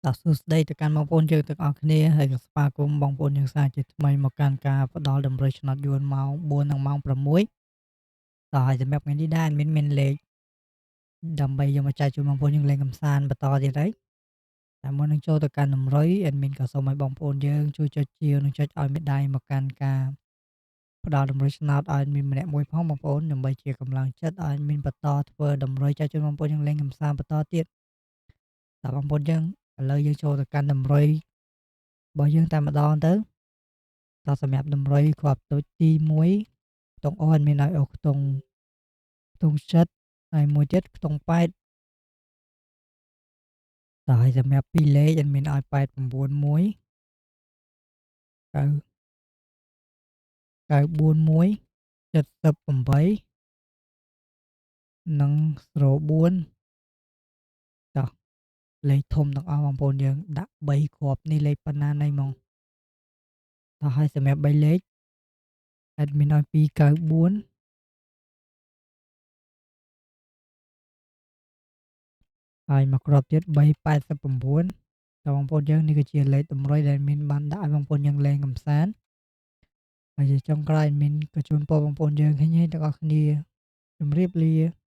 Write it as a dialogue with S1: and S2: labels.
S1: តោះសួស្តីទៅកាន់បងប្អូនយើងទាំងអស់គ្នាហើយក៏ស្វាគមន៍បងប្អូនយើងសាជាថ្មីមកកាន់ការផ្ដល់តម្រុយឆ្នោតយួនម៉ោង4និងម៉ោង6តោះហើយសម្រាប់ថ្ងៃនេះដែរមានមានលេខដើម្បីយកមកចែកជូនបងប្អូនយើងលេងកម្សាន្តបន្តទៀតហើយតែមុននឹងចូលទៅកាន់តម្រុយ admin ក៏សូមឲ្យបងប្អូនយើងជួយចុចជាវនិងចុចឲ្យមេដៃមកកាន់ការផ្ដល់តម្រុយឆ្នោតឲ្យ admin ម្នាក់មួយផងបងប្អូនដើម្បីជាកម្លាំងចិត្តឲ្យ admin បន្តធ្វើតម្រុយចែកជូនបងប្អូនយើងលេងកម្សាន្តបន្តទៀតតើបងប្អូនយើងឥឡូវយើងចូលទៅកាន់តម្រុយរបស់យើងតែម្ដងទៅតោះសម្រាប់តម្រុយគ្រាប់តូចទី1ខ្ទង់អូនមានឲ្យអូខ្ទង់ខ្ទង់7ហើយមួយទៀតខ្ទង់8តោះហើយសម្រាប់ពីរលេខអត់មានឲ្យ891 9 941 78និង04តោះលេខធំទាំងអស់បងប្អូនយើងដាក់3គ្រាប់នេះលេខប៉ុណ្ណាណៃហ្មងតោះហើយសម្រាប់3លេខ admin ឲ្យ294ហើយមកគ្រាប់ទៀត389តើបងប្អូនយើងនេះគឺជាលេខតម្រុយដែលមានបានដាក់ឲ្យបងប្អូនយើងលេងកម្សាន្តហើយជាចុងក្រោយមានក៏ជូនពរបងប្អូនយើងឃើញទាំងអស់គ្នាជម្រាបលា។